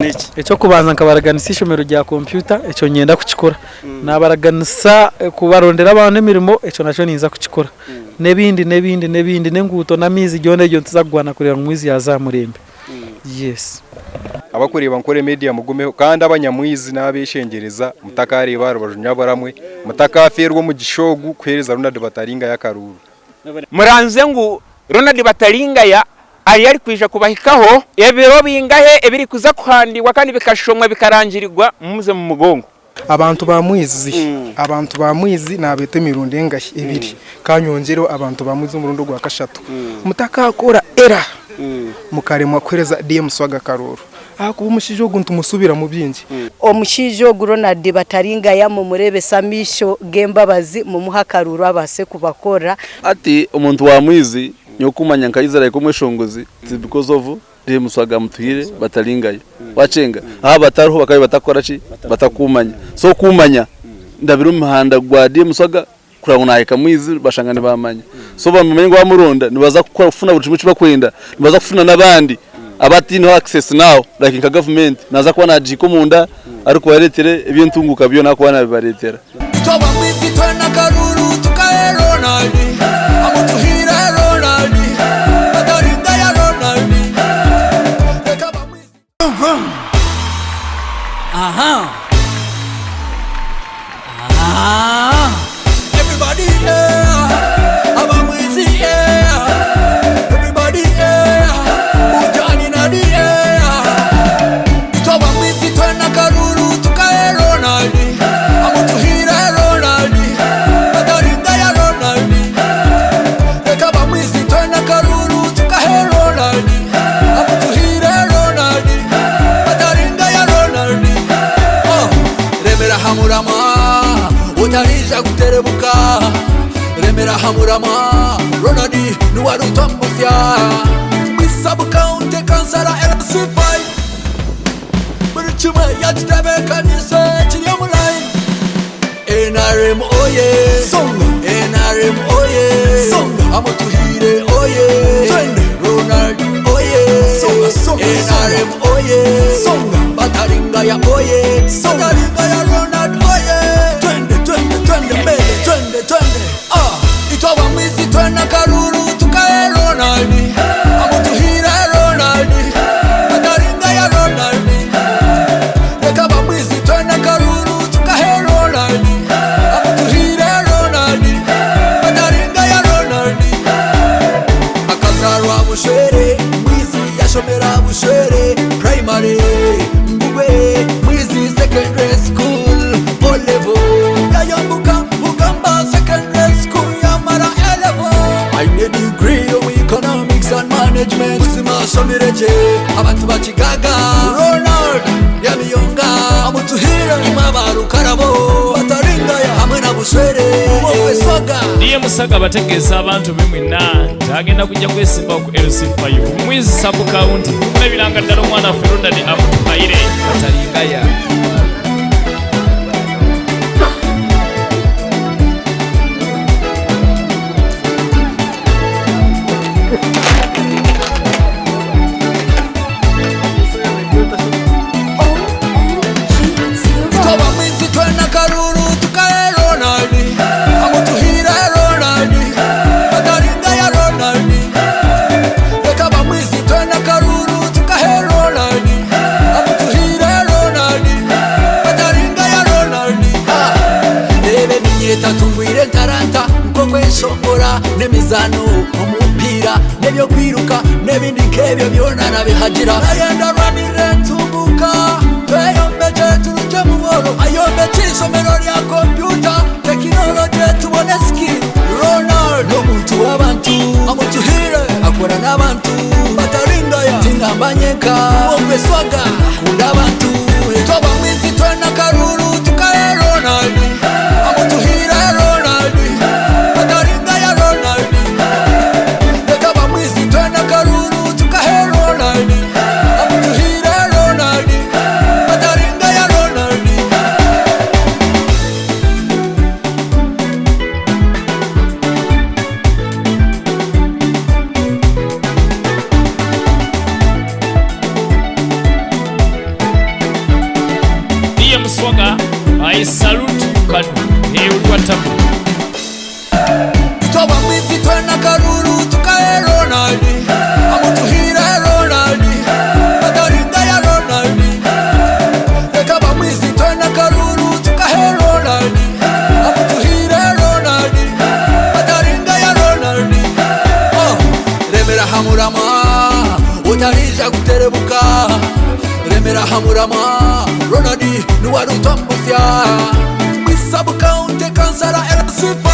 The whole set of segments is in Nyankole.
Niki? Eky'okubanza nkabaraganisa eishomero rya kompyuta ekyo niinyenda kukikora. Naabaraganisa kubarondera abaana emirimo ekyo nakyo ninza kukikora. N'ebindi n'ebindi n'ebindi n'enguuto n'amaizi byona ebyo nituza kurwana kureeba ngu Mwizi yaaza aha murembe. Yes. Abakureeba Nkore Media mugumeho kandi abanyamwizi nabeshengyereza mutakareeba aha rubaju nyaburamwe mutakafeerwa omugisha ogu kuhereza Ronald Bataringaya akaruuru. Muranze ngu Ronald Bataringaya ariyo arikwija kubahikaho. Ebiro bingahe ebirikuza kuhandiikwa kandi bikashomwa bikarangirirwa mumuze mu mugongo? Abantu ba Mwizi Abantu ba Mwizi naabeeta emirundi engahi? Ebiri. Ka nyongyereho abantu ba Mwizi omurundi ogwa kashatu. Mutakaakora era mukaremwa kuheereza DM Swaga akaruuru. Ahakuba omushaija ogu nitumusuubiramu bingi. Omushaija ogu Ronald Bataringaya mumureebese amaisho g'embabazi mumuhe akaruuru abaase kubakorera. Hati omuntu wa Mwizi Nyowe kumanya nka Israel omweshongozi it is because of the Muswaga Mutuhire Bataringayo wakyenga aha batariho bakabaire batakukora ki batakumanya so okumanya ndabire omu muhanda gwa DM Muswaga kureba ngu nahika Mwizi bashanga nibamanya so bamanye ngu bamuronda nibaza kukora kufuna buri kimwe ekibakwenda nibaza kufuna n'abandi abataineho access now like nka government naza kuba nagihika omunda arikubaretera eby'entunguka byona arikuba nabibaretera. Itwe abamwizi twena akaruru tukahe Ronald Amutuhire Ronald Bataringaya Ronald Reka abamwizi Vroom vroom Aha Aah Everybody yeah Abamwizi yeah Everybody yeah Bujani na di yeah Itwe abamwizi twena akaruru tukahe Ronald Amutuhire Ronald Bataringaya Ronald Reka abamwizi twena akaruru tukahe Ronald Amutuhire Ronald Bataringaya Ronald Oh, Remera hamurama Otariija kuterebuka Remera hamurama Ronald niwe arutambusya Mwi sub-county kansara LC5 Buri kimwe yakitebekanise kiri omu line NRM oye Songa NRM oye Songa Amutuhire oye Twende Ronald oye Songa songa NRM oye Songa Bataringaya oye Songa Bataringaya Ronald oye Twende twende twende mbele twende twende ah Itwe abamwizi twena akaruru tukahe Ronald Amutuhire Ronald Bataringaya Ronald Reka abamwizi twena akaruru tukahe Ronald Amutuhire Ronald Bataringaya Ronald Akazarwa Bushere Mwizi yashomera Bushere Primary Mbugwe Mwizi Secondary School O level Yayambuka Bugamba Secondary School yamara A level Aine degree omu Economics and Management Buzima ashomire gye abantu bakigaga Ronald Ryamiyonga Amutuhire Imwe aba Rukarabo Bataringaya hamwe na Bushere Obwe Swaga. DM Musaga abategeeza abantu be mwenna nti agenda kujja kwesimbawo ku LC5 Mwizi Sub County okulabiranga ddala omwana waffe Ronald Amutuhaire Bataringaya. Itwe abamwizi twena akaruru tukahe Ronald Amutuhire Ronald Bataringaya Ronald Reka abamwizi twena akaruru tukahe Ronald Amutuhire Ronald Bataringaya Ronald Ah, Reeba eminyeta tungwire entaranta nk'okweshongora n'emizaano omupiira n'eby'okwiruka n'ebindi nk'ebyo byona nabihagira. Nayenda rwanirira entunguka tweyombekye turugye omu bworo ayombekye eishomero rya kompyuta tekinologye tubone skill. Ronald n'omuntu w'abantu amutuhire akora n'abantu bataringaya tingamba nyenka ogwe swaga akunda abantu. Itwe abamwizi twena akaruru tukahe Ronald amutuhire Ronald bataringaya Ronald Reka abamwizi twena akaruru tukahe Ronald amutuhire Ronald bataringaya Ronald. DM Swaga I salute you Kadu eh uri wa tabu. Itwe abamwizi twena akaruru tukahe Ronald Amutuhire Ronald Bataringa ya Ronald Reka abamwizi twena akaruru tukahe Ronald Amutuhire Ronald Bataringa ya Ronald Oh, Remera hamurama Otarija kuterebuka Remera hamurama Ronald niwe arutambusya Mwisabu County Kansala LC5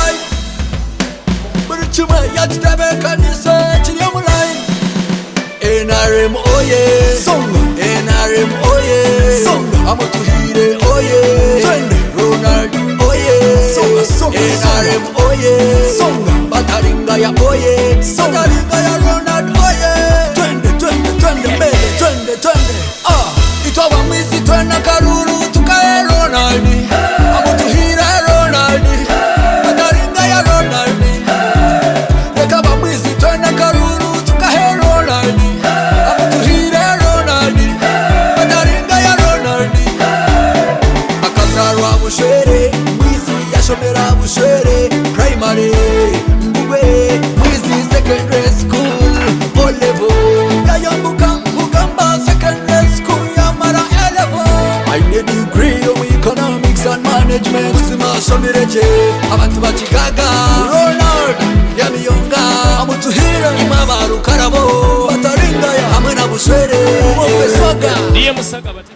Buri kimwe yakitebekanise kiri omu line NRM oye Songa NRM oye Songa Amutuhire oye Twende Ronald oye Songa songa NRM oye Songa Bataringaya oye Songa Bataringaya Ronald oye Twende twende twende mbele twende twende Ah Itwe abamwizi twena karuru tukahe Ronald Amutuhire Ronald Bataringaya Ronald Reka abamwizi twena karuru tukahe Ronald Amutuhire Ronald Bataringaya Ronald Akazarwa Bushere Mwizi yashomera Bushere Primary Mbugwe Mwizi Secondary School O level Yayambuka Bugamba Secondary School Yamara A level Aine degree omu economics and management Buzima ashomiregye abantu bakigaga Ronald Nyamiyonga Amutuhire Imaba Rukarabo Bataringaya hamwe na Bushere Bombe Swaga DM Saga bati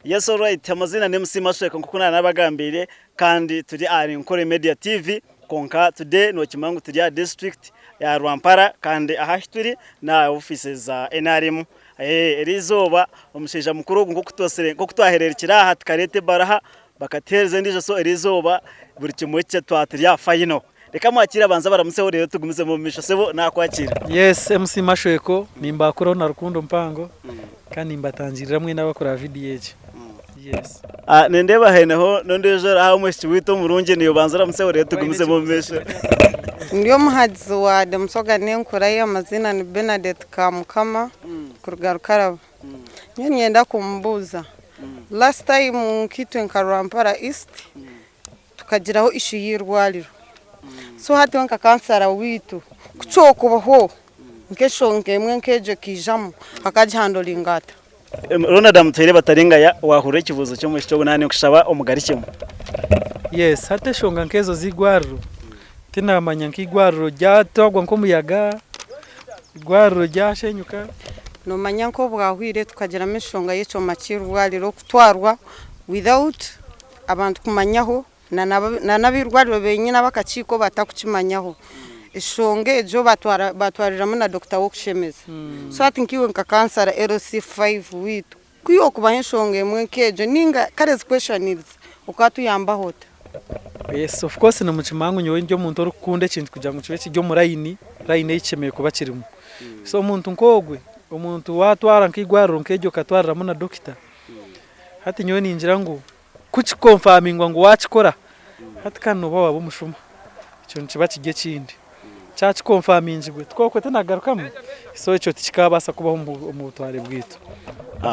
Yes alright amazina ni MC Mashweka nkuko nabagambire kandi turi ahari Nkore Media TV konka today nokimanya ngu turi aha district ya Rwampara kandi aha turi na offices za NRM. Eriizooba omushaija mukuru ogu nkoku twahererekire aha tukareeta ebaraha bakatuheereza endiijo so eriizooba buri kimwe twaba turi aha final. Reka mwakire abanze abaramutseho reero tugumizemu omu maisho. Sebo nakwakira. Yes MC Mashweko nimbakuraho na rukundo mpango kandi nimbatangirira mwena abakura video egi. Yes. Nindeeba haineho n'ondiijo aha omwishiki waitu omurungi niiwe banza oramutseho reero tugumizemu omu maisho. Ndi omuhagizi wa Demusoga n'enkura ye amazina ni Bernadette Kamukama kuruga Rukaraba. Nyowe niinyenda kumubuuza last time nkaitwe nka Rwampara East tukagiraho issue y'eirwariro so hati we nka kansara waitu ku kyokubaho nk'enshonga emwe nk'egyo ekaijamu akagihandoringa ata? Ronald Amutuhaire Bataringaya wahurira ekibuuzo ky'omwishiki ogu naninkushaba omugarukemu. Yes hati enshonga nkezo z'eirwariro tinamanya nk'eirwariro ryatwarwa nk'omuyaga, eirwariro ryashenyuka. Nomanya nk'obwahwire tukagiramu enshonga y'ekyoma ky'eirwariro kutwarwa without abantu kumanyaho na n'ab'eirwariro benyini ab'akakiiko batakukimanyaho. Enshonga egyo batwariramu na dokita w'okushemeza. So hati nkaiwe nka kansara LC5 waitu ku yokubaho enshonga emwe nk'egyo ninga kare ezi questions okatuyambaho ota? Yes of course nimukimanya ngu nyowe ndi omuntu orikukunda ekintu kugira ngu kibe kiri omu layini, layini ei kishemereire kuba kirimu. So omuntu nk'ogwe, omuntu waatwara nk'eirwariro nk'eryo okatwariramu na dokita, hati nyowe ningira ngu ku kikonfamingwa ngu waakikora, hati kandi nooba waaba omushuma, ekyo nikiba kiri ekindi. Kyakikonfamingibwe tikokwe tinagarukamu, so ekyo tikikaabaasa kubaho omu butware bwaitu.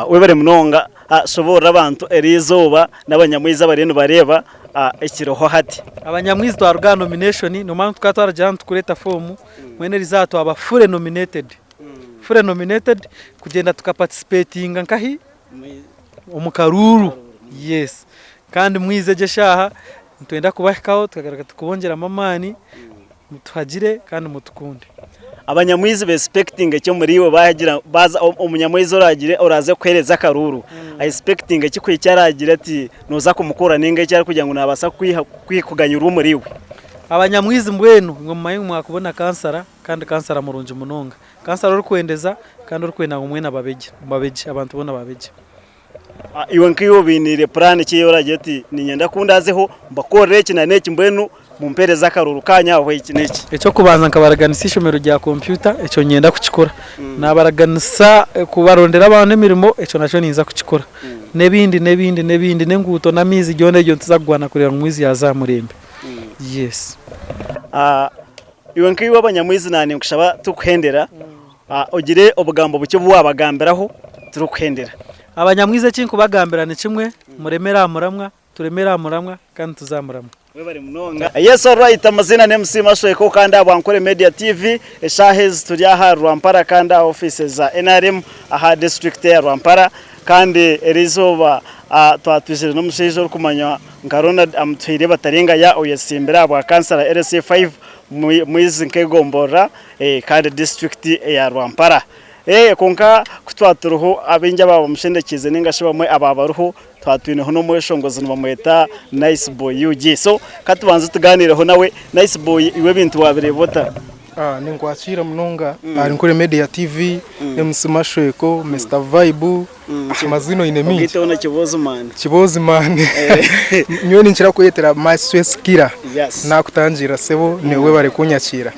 Webare munonga. Shoboorora abantu eri izooba n'abanyamwizi abariyo nibareeba ekiriho hati. Abanyamwizi twaruga aha nomination, nomanya ngu tukaba twaragira hanu tukureeta foomu, mbwenu eri izooba twaba fully nominated, fully nominated kugyenda tukaparticipatinga nkahi? Omu karuuru, yes. Kandi mwize egyo eshaaha nitwenda kubahikaho tukagaruka tukabongyeramu amaani, mutuhagire kandi mutukunde. Abanyamwizi besipekitinga eki omuri iwe bagira baza omunyamwizi oragire oraze kukuhereza akaruuru ayesipekitinga eki kuhikya aragire ati noza kumukora ninga eki arikugira ngu nabasa kukwiha kuganyirwa omuri iwe. Abanyamwizi mbwenu imwe mumanye ngu mwakubona kansara kandi kansara murungi munonga. Kansara orikwendeza kandi orikwenda ngu mwena babe gye babe gye abantu boona babe gye. Iwe nkaiwe obainiire puraani ki ei oragire oti niinyenda ku ndaazeho mbakorere eki na n'eki mbwenu mumpeereze akaruuru kaanyu aho eki n'eki? Eky'okubanza nkabaraganisa eishomero rya kompyuta ekyo niinyenda kukikora. Naabaraganisa kubarondera abaana emirimo ekyo nakyo ninza kukikora. N'ebindi n'ebindi n'ebindi n'enguuto n'amaizi byona ebyo nituza kurwana kureeba ngu Mwizi yaaza aha murembe. Yes. Iwe nkaiwe abanyamwizi naaninkushaba turikuhendera ogire obugambo bukye obu waabagambiraho turikuhendera. Abanyamwizi eki nkubagambira ni kimwe, muremere aha muramwa, turemere aha muramwa kandi tuze aha muramwa. Webare munonga. Yes alright amazina ni MC Mashweko kandi aha Bwankore Media TV eshaaha ezi turi aha Rwampara kandi aha office za NRM aha district ya Rwampara kandi erizooba twatwizire n'omushaija orikumanywa nka Ronald Amutuhaire Bataringaya oyesimbire aha bwa kansara LC5 Mwizi nk'egomborora kandi district eya Rwampara. Kwonka ku twaba turiho abaingi ababamushendekiize ninga shi bamwe ababariho twaba twineho n'omweshongozi nibamweta Nice Boy UG. So ka tubanze tugaaniireho nawe. Nice Boy iwe ebintu waabireeba ota? Ninkwakiira munonga ahari Nkore Media TV, MC Mashweko, Mister Vibe, amazina oine mingi. Ogaiteho na Kiboozi Man. Kiboozi Man. Nyowe ninkira kweyetera My Stress Killer. Nakutangiirira sebo, niiwe webare kunyakiira.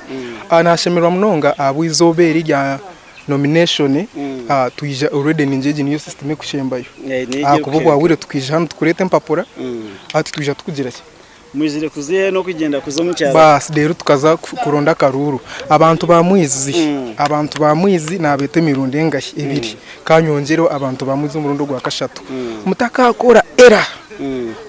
Nashemererwa munonga ahabw'eizooba eri erya nomination, twija already ningira egi niyo system erikushembayo. Ahakuba obwahwire tukaija hanu tukureeta empapura, hati twija tukugira ki? Mwizire kuza n'okugyenda kuza omu kyaro. Baasi reero tukaza kuronda akaruuru. Abantu ba Mwizi, abantu ba Mwizi naabeeta emirundi engahi? Ebiri. Ka nyongyereho abantu ba Mwizi omurundi ogwa kashatu. Mutakaakora error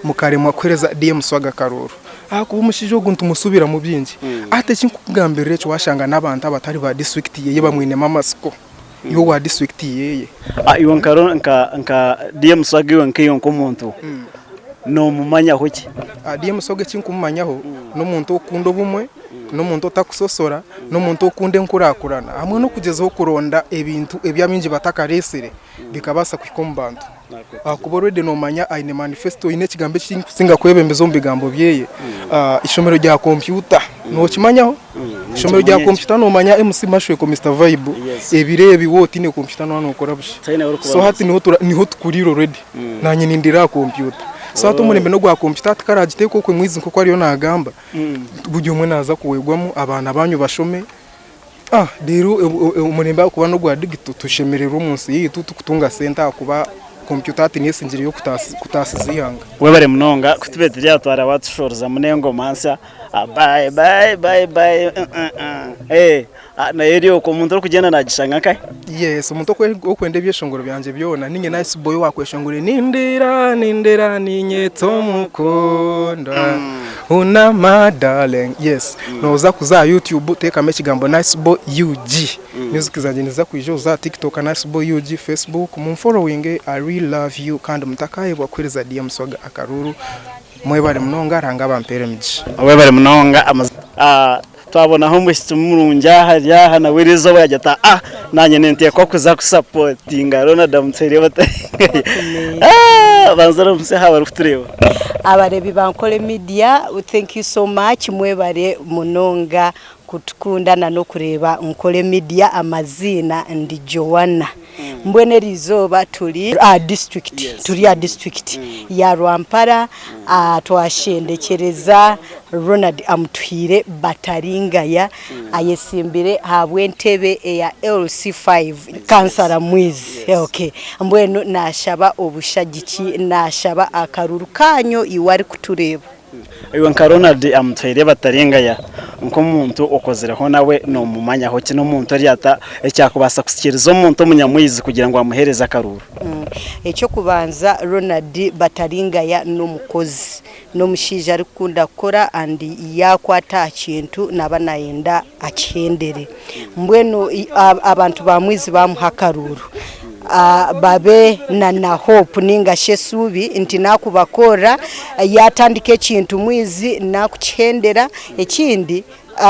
mukaremwa kuheereza DM Swaga akaruuru. Ahakuba omushaija ogu nitumusuubiramu bingi. Hati eki nkukugambirira eki waashanga n'abantu abatari ba disiturikiti yeeye bamwinemu amatsiko. Iwe owa disiturikiti yeeye. Iwe nka DM Swaga iwe nkaiwe nk'omuntu Nomumanyaho ki? DM Soga eki nkumumanyaho n'omuntu okukunda obumwe, n'omuntu otakusosora, n'omuntu okukunda enkurakurana hamwe n'okugyezaho kuronda ebintu ebi abaingi batakareesire bikabaasa kuhika omu bantu. Ahakuba already nomanya aine manifesto eine ekigambo eki kirikusinga kwebembeza omu bigambo byeye, eishomero rya kompyuta nokimanyaho? Eishomero rya kompyuta nomanya MC Mashweko Mister Vibe ebiro ebi waaba otaine kompyuta nooba nookora busha. So hati niho tukuriire already. Naanye nindira aha kompyuta. So hati omurembe n'ogwa kompyuta hati ku araagiteeka okwe mwizi nk'oku ariyo naagamba, buri omwe naaza kuhwegwamu, abaana baanyu bashome, reero omurembe ahakuba n'ogwa digito tushemererwe omu nsi yaitu turikutunga sente ahakuba kompyuta hati niyo etsingireyo kutaasiza eihanga. Webare munonga kutube turi aha twara watushorozamu n'engoma nsya bye bye bye bye eh. Nayo eri okwo omuntu orikugyenda nagishanga nkahi? Yes, omuntu okwenda ebyeshongoro byangye byona ninye Nice Boy owakweshongora nindira nindira ninyeta omukundwa hunama darling yes noza kuza aha YouTube tekamu ekigambo Nice Boy UG music zangye niziza kwija oze aha TikTok Nice Boy UG Facebook munfollowinge I really love you kandi mutakayebwa kuhereza DM Swaga akaruru mwebare munonga Ruhanga abampere emigisha. Webare munonga. Twabonaho omwishiki murungi aha ari aha nawe eriizooba yaagira ati ah naanye ninteekwa kuza kusapotinga Ronald Amutuhaire Bataringaya. Ah, banza oramutsye aha abarikutureeba. Abareebi ba Nkore Media thank you so much mwebare munonga kutukunda na n'okureeba Nkore Media amaziina ndi Joanna mbwenu eriizooba turi aha district turi aha district ya Rwampara Twashendekyereza Ronald Amutuhaire Bataringaya ayetsimbire ahabw'entebe eya LC5 kansara Mwizi. Okay. Mbwenu nashaba obushagiki, nashaba akaruru kanyu iwe arikutureeba. Iwe nka Ronald Amutuhaire Bataringaya nk'omuntu okozireho nawe nomumanyaho ki? N'omuntu ori ata ekyakubaasa kusikiriza omuntu omunyamwizi kugira ngu amuheereze akaruuru? Eky'okubanza Ronald Bataringaya n'omukozi. N'omushaija arikukunda kukora and yaakwata aha kintu naaba naayenda akihendere. Mbwenu abantu ba Mwizi baamuha akaruuru babe na na hope ninga shi esuubi nti naakubakorera yaatandika ekintu Mwizi naakukihendera. Ekindi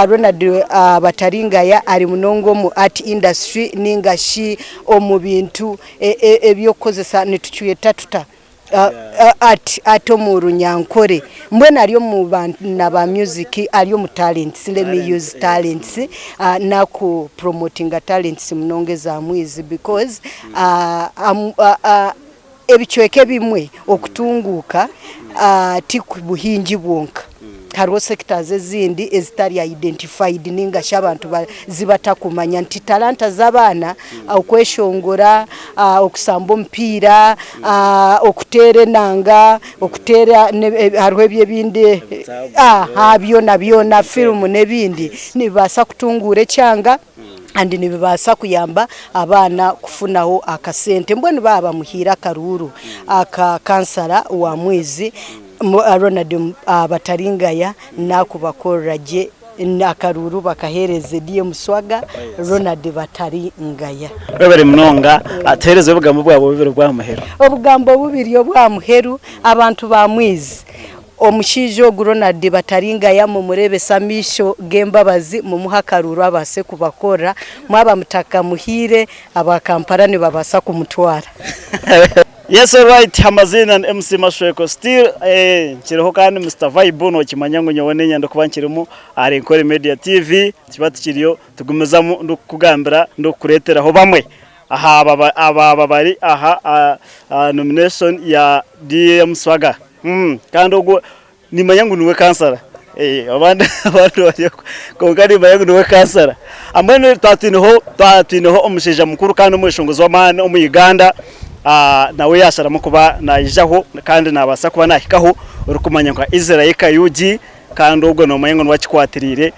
Ronald Bataringaya ari munonga omu art industry ninga shi omu bintu eby'okukozesa nitukyeta tuta art art omu runyankore mbwenu ari omu baana ba music ari omu talents let me use talents naku promotinga talents munonga eza mwizi because Ebicweka ebimwe okutunguuka ti buhingi bwonka, hariho sectors ezindi ezitari identified ninga shi abantu zibatakumanya nti talanta z'abaana okweshongora, okusamba omupiira, okuteera enanga, okuteera hariho ebyo ebindi byona byona firimu n'ebindi nibibaasa kutunguura ekyanga. And nibibaasa kuyamba abaana kufunaho akasente. Mbwenu baaba bamuhaire akaruuru aka kansara wa Mwizi, Ronald Bataringaya nakubakorera gye akaruuru bakaheereze DM Swaga, Ronald Bataringaya. Webare munonga, tuheereze obugambo bwawe bubiri obw'aha muheru. Obugambo bubiri obw'aha muheru, abantu ba Mwizi, Omushaija ogu Ronald Bataringaya mumureebese amaisho g'embabazi mumuhe akaruuru abaase kubakorera. Mwaba mutakamuhaire, aba Kampala nibabaasa kumutwara. Yes alright amaziina ni MC Mashweko still eh nkiriho kandi Mister Vibe nokimanya ngu nyowe niinya ndikuba nkirimu ahari Nkore Media TV tuba tukiriyo tugumizamu ndikukugambira ndikukureeteraho bamwe aha aba bari aha nomination ya DM Swaga kandi ogwo nimanya ngu niwe kansara abandi bari okwe kwonka nimanya ngu niwe kansara. Mbwenu twaba twineho omushaija mukuru kandi omweshongozi w'amaani omu Uganda nawe yasharamu kuba naijaho kandi nabaasa kuba nahikaho orikumanya nka Israel Kayugi kandi ogwo nomanya ngu niwe akikwatiriire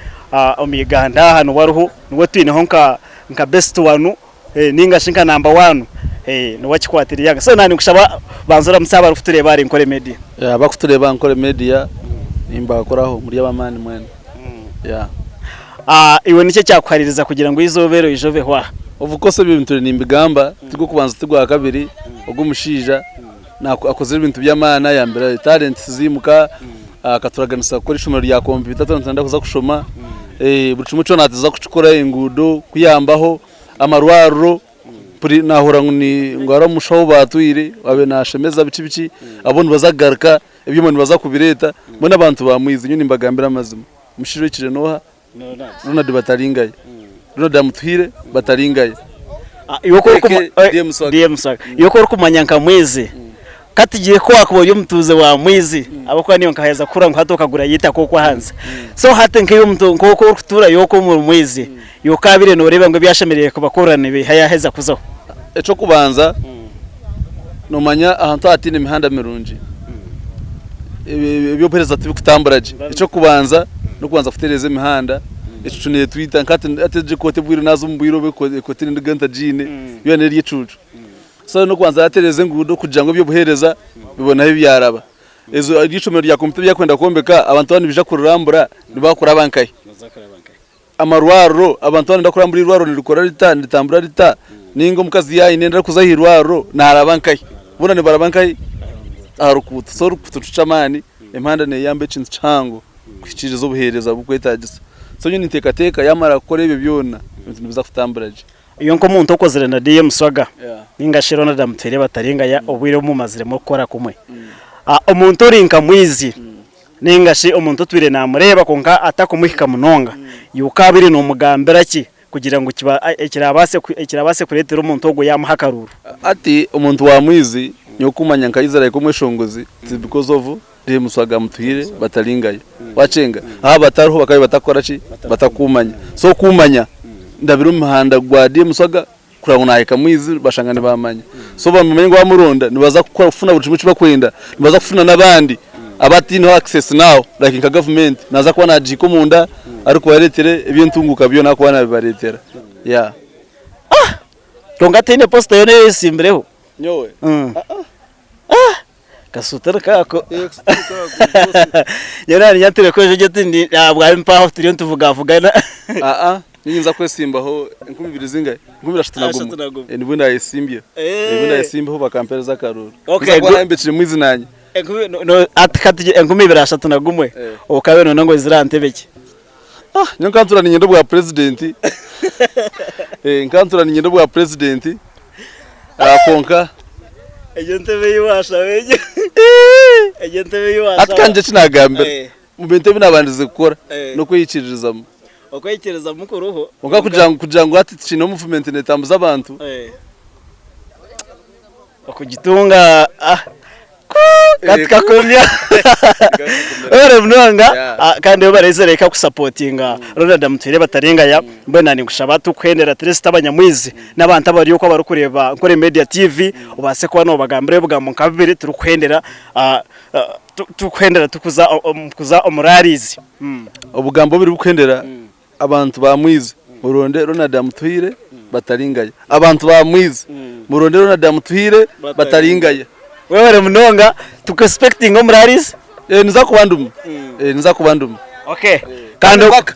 omu Uganda aha niwe ariho niwe twineho nka best one Ninga shi nka namba wanu niwe akikwatiriire so na ninkushaba banza oramutse abarikutureeba ahari Nkore Media. Abakutureeba aha Nkore Media nimbakoraho muri ab'amaani mwena. Yeah. Iwe niki ekyakuhaririza kugira ngu eizooba eri oije obeho aha? Of course ebyo bintu nimbigamba tigw'okubanza tigwakabiri ogu omushaija akozire ebintu by'amaani ayambire talents ziimuka akaturaganisa kukora eishomero rya kompyuta twena nitwenda kuza kushoma buri kimwe kyona atuza kukikora enguudo kuyambaho Amarwariro mpuri nahurira ngu ni ngu hariho omushaho ou baatwire waabaire naashemeza biki biki abo nibaza kugaruka ebyoma nibaza kubireeta mbwenu abantu ba Mwizi nyowe nimbagambira amazima omushaija ohikire n'oha? Ronald Bataringaya. Ronald amutuhaire Bataringaya. Iwe ku Aka orikumanya DM Swaga. DM Swaga. Iwe ku orikumanya nka Mwizi Ka tugire ku waakuba ori omutuuze wa Mwizi ahabw'okuba naiwe nkaheza kukura ngu hati okagura eitaka okwo ahansi. So hati nkaiwe omuntu nk'oku orikutuurayo okwo omuri Mwizi, iwe okaabaire nooreeba ngu ebi ashemereire kubakorera nibiiha yaaheza kuzaho? Eky'okubanza noomanya ahantu ahataine mihanda mirungi eby'obuheereza tibikutambura gye. Eky'okubanza n'okubanza kutereeza emihanda, ecucu neetwita nka hati hati egi ekooti obwire naaza omu bwire obu ekooti ninduga ntagiine yoona eri ecuucu. So n'okubanza yatereeza enguudo kugira ngu eby'obuheereza bibone ahu byaraba. Ezo eryo ishomero rya kompyuta ebi arikwenda kwombeka abantu baaba nibaija kurirambura nibakuraba nkahi? Amarwariro abantu baaba nibenda kurambura eirwariro nirikora rita, niritambura rita? Ninga omukazi yaaba aine enda arikuza aha irwariro naaraba nkahi? Boona nibaraba nkahi? Aha rukuuto. So orukuuto ky'amaani, emihanda neeyamba ekintu kihango kuhikiiriza obuheereza oburikwetaagisa. So nyowe ninteekateeka yaamara kukora ebyo byona ebintu nibiza kutambura gye. Iwe nk'omuntu okozire na DM Swaga ninga shi Ronald Amutuhaire Bataringaya obwire obu mumazire murikukora kumwe, omuntu ori nka Mwizi ninga shi omuntu otwire namureeba kwonka atakumuhika munonga, iwe okaabaire nomugambira ki kugira ngu ekirabaase kureetera omuntu ogwo yaamuha akaruuru? Hati omuntu wa Mwizi nyowe kumanya nka Israel omweshongozi it's because of DM Swaga Amutuhaire Bataringaya. Wakyenga? Aha batariho bakaba batakukora ki? Batakumanya. So okumanya ndabire omu muhanda gwa DM Swaga kureba ngu nahika Mwizi bashanga nibamanya. So bamanye ngu wamuronda nibaza kukora kufuna buri kimwe eki bakwenda, nibaza kufuna n'abandi abataineho access now like nka government naza kuba nagihika omunda arikubaretera eby'entunguka byona akuba nabibaretera. Yeah. Kwonka tihaine posita yoona ei oyesimbireho? Nyowe? Kasuutire kako. Nyowe nanye nyature ko ejo gye nabwayo mpaho turiyo nituvugavugana. Aa ninyinza kwesimbaho 2000 zingahi? 2031 nibwo ndayesimbyeho. Nibwo ndayesimbeho bakampereza akaruuru. Okay, Nza kuba nayembekire mwizi nanye. Hati katugire 2031 okabe noona ngu oizire aha ntebe ki? Ah, nyowe nkantura niinyenda obwa purezidenti. Nkantura niinyenda obwa purezidenti kwonka. Egyo ntebe ei waashaba egyo. Egyo ntebe ei waashaba. Hati ka ngire eki naagambira. Omu bintu ebi naabandize kukora n'okweyikiririzamu. Okweyikiririzamu kuriho. Kwonka kugira ngu kugira ngu hati tukiine muvumenti neetambuza abantu. Okugitunga ah. Katukakumya webare munonga kandi webare Israel kusapotinga Ronald Amutuhaire Bataringaya mbwenu na ninkushaba tukuhendera at least abanyamwizi n'abantu abari okwo abarikureeba Nkore Media TV obaase kuba nobagambira ebigambo nka bibiri turikuhendera turikuhendera turikuza omu rallies. Obugambo bubiri burikuhendera abantu ba Mwizi. Muronde Ronald Amutuhaire Bataringaya. Abantu ba Mwizi muronde Ronald Amutuhaire Bataringaya. Webare munonga tuku expectinge omu rallies. Eh niza kuba ndimu. Eh niza kuba ndimu. Okay. Kandi mpaka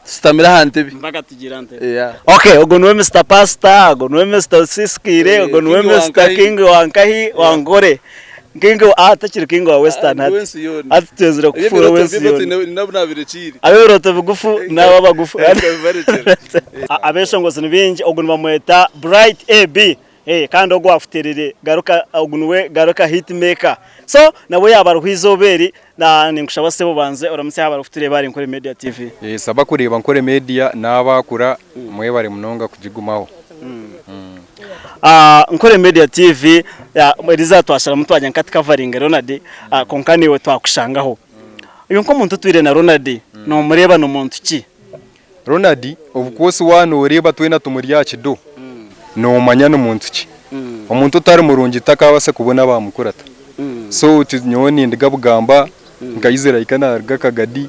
tusitamire aha ntebe. Mpaka tugiire aha ntebe. Yeah. Okay, ogwo niwe Mister Pastor, ogwo niwe Mister Osisikire, ogwo niwe King wa Mister Nkahi. King wa Nkahi wa Nkore. King ah takiri King wa Western Ah, hati. w'ensi yoona. Hati twenzire kukufuura ow'ensi yoona. Nabo nabirekiire. Ab'ebirooto bigufu n'abo abagufu. Nkabibarekyera. Abeshongozi ni baingi, ogu nibamweta Bright AB. Eh, kandi ogu afuterire garuka ogu niwe garuka hit maker. So nabwe yaba ariho eizooba eri na ninkushaba sebo obanze oramutsye aha barikutureeba ahari Nkore Media TV. Yes, abakureeba Nkore Media n'abakura mwebare munonga kugigumaho. Ah, Nkore Media TV ah, erizooba twasharamu twagira nka tukavaringa Ronald ah, kwonka naiwe twakushangaho. Iwe nk'omuntu otwire na Ronald nomureeba ni muntu ki? Ronald obukwoosi waaba noreeba twena tumuri aha kido nomanya ni muntu ki. Omuntu otari murungi takabaasa kubona abamukurata. So nyowe nindiga Bugamba nka Israel naruga Kagadi,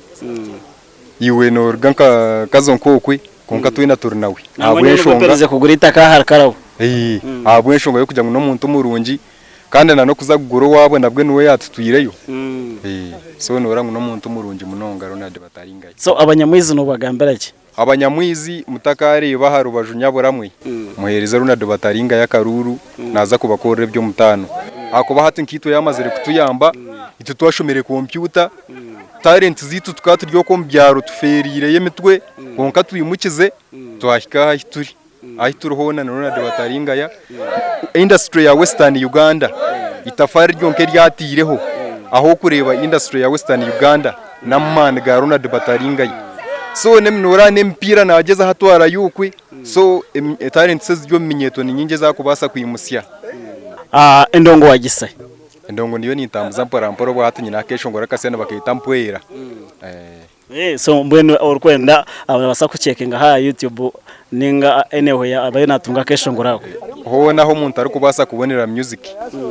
iwe noruga nka Kazo nkokwe kwonka twena turi nawe Nangwa nyowe nibwo mperize kugura eitaka aha Rukarabo. Ahabw'enshonga y'okugira ngu n'omuntu murungi Kandi na n'okuza kugura owaabo nabwe niwe yaatutwireyo. So noora ngu n'omuntu murungi munonga Ronald Bataringaya. So abanyamwizi nobagambira ki? Abanyamwizi mutakaareeba aha rubaju nyaburamwe, muheereze Ronald Bataringaya akaruuru naaza kubakorera eby'omutaano. Ahakuba hati nkaitwe yaamazire kutuyamba, itwe twashomire kompyuta, talent zaitu tukaba turi okwo omu byaro tufeeriireyo emitwe kwonka twimukize twahika aha ahi turi. Ahi turi hoona ni Ronald Bataringaya. Industry ya Western Uganda itafaari ryonka eryateireho ahu okureeba industry ya Western Uganda n'amaani ga Ronald Bataringaya. So noreeba n'emipiira nagyezaho atwarayo okwe so talents eziri omu minyeeto ni nyingi ezakubaasa kwimutsya. Endongo wagisa hi? Endongo ndiyo nintambuza mpora mpora obwahati nyine akeshongoro akasya nibaketa mpwera. So mbwenu orikwenda arabaasa kucekinga aha YouTube ninga anywhere abe natunga akeshongoro ako. Hoona ahu omuntu arikubaasa kubonera music,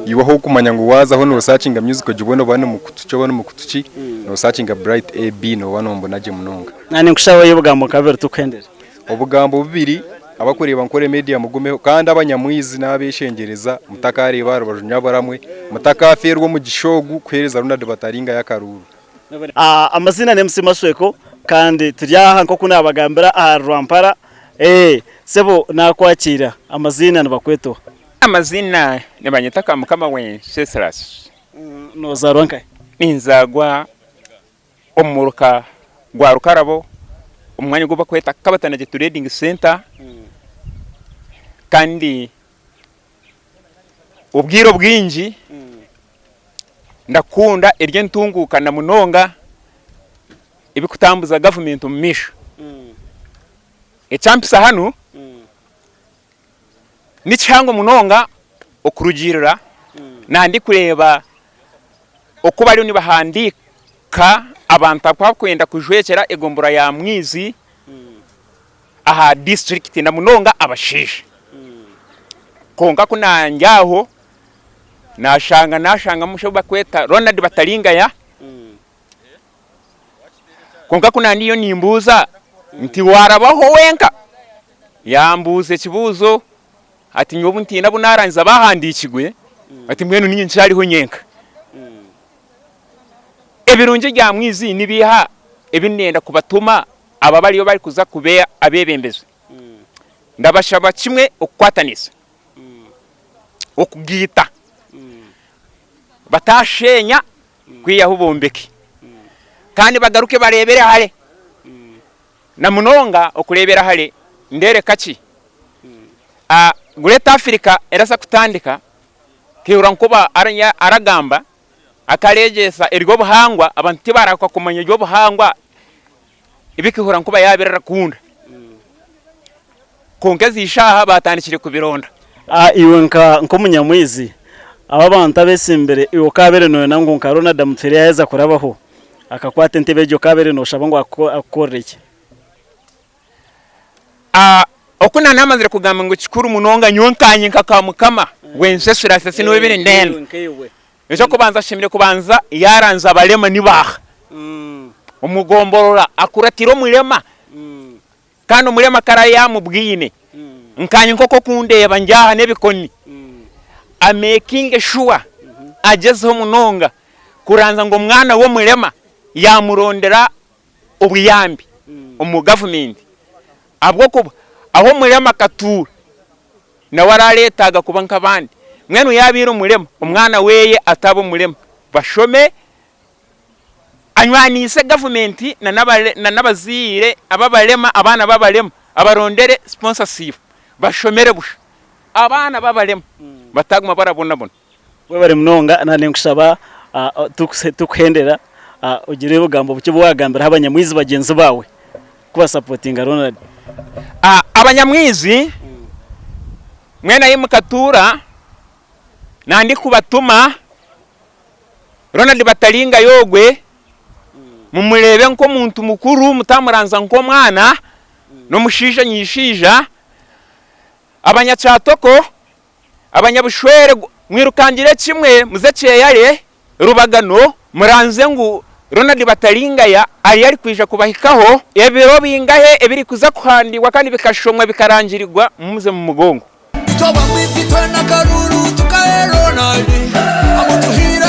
iwe ahu orikumanya ngu waazaho nosakinga music ogibone oba ni mukutu ki oba ni mukutu ki, nosakinga Bright AB nooba nombona gye munonga. Naanye ninkushabayo obugambo nka bubiri tukuhendere. Obugambo bubiri, abakureeba Nkore Media mugumeho kandi abanyamwizi nabeshengyereza mutakareeba aha rubaju nyaburamwe, mutakaferwa omugisha ogu kuhereza Ronald Bataringayo akaruuru. Amaziina ni MC Mashweko kandi turi aha nk'oku naabagambira ahari Rwampara. Ee sebo naakwakiira, amaziina nibakweta oha? Amaziina nibanyeta Kamukama Wenceslas. Noozaarwa nkahi? Ninzaarwa omu muruka gwa Rukarabo omu mwanya ogu barikweta Kabatanagye Trading Centre kandi Obwire obwingi ndakunda eby'entunguuka na munonga ebikutambuza gavumenti omu maisho. Ekyampisa hanu ni kihango munonga okurugiirira nandikureeba oku bariyo nibahandiika abantu abakwenda kujwekyera egombolola ya Mwizi aha disiturikiti na munonga abashaija. Kwonka ku nangye aho nashanga nashangamu omushaija ou barikweta Ronald Bataringaya, kwonka ku nandiyo nimbuuza nti waarabaho wenka? Yambuuza ekibuuzo ati nyowe obu ntiine abu naarangiza baahandiikirwe, ati mbwenu niinye nkyariho nyenka. Ebirungi bya Mwizi nibiiha ebi ndenda kubatuma Abo abariyo barikuza kuba abeebembezi, ndabashaba kimwe okukwatanisa, okugaita, bataasheenya kwihaho bombeke kandi bagaruke bareebere hare na munonga okureebera hare ndeereka ki? Great Africa eraza kutandika Kihura nkuba aragamba akareegyesa ery'obuhangwa abantu tibarahuka kumanya ery'obuhangwa ebi Kihura nkuba yaabaire arakunda. Kwonka ezi shaaha baatandikire kubironda. Iwe nka nk'omunyamwizi, aba abantu abetsimbire iwe okaabaire nooyenda ngu nka Ronald Mutwire yaaheza kurabaho akakwata entebe egyo okaabaire nooshaba ngu akukorere ki? Oku naanamazire kugamba ngu kikuru munonga nyowe nkanye nka Kamukama w'ensesura sesi niwe biri ndenda. Eky'okubanza ashemereire kubanza yaaranza abarema ni baaha. Omu gomborora akuratire omurema. Kandi omurema kare yaamubwine nkaanye nk'oku okundeeba ndi aha n'ebikoni, amekinge shuwa agyezeho munonga kuranza ngu omwana w'omurema yaamurondera obuyambi omu gavumenti ahabw'okuba ahu omurema akatuura nawe araretaaga kuba nk'abandi. Mbwenu yaabaire omurema omwana weye ataba omurema bashome Anywaniise gavumenti na n'abazaire ab'abarema, abaana b'abarema abarondere sponsorship bashomere busha abaana b'abarema bataguma barabonabona. Webare munonga na ninkushaba tukuhendera ogire obugambo bukye obu wagambiraho abanyamwizi bagyenzi baawe kubasapotinga Ronald. Abanyamwizi mwena ahi mukatuura nandikubatuma Ronald Bataringayo ogwe mumureebe nk'omuntu mukuru mutamuranza nk'omwana, n'omushaija nyishaija. Abanyakyatoko, abanyabushwere mwirukangire kimwe muze Kyeyare, Rubagano muranze ngu Ronald Bataringaya ariyo arikwija kubahikaho. Ebiro bingahe ebirikuza kuhandiikwa kandi bikashomwa bikarangirigwa mumuze mumugongo. Itwe abamwizi twena akaruru tukahe Ronald amutuhire.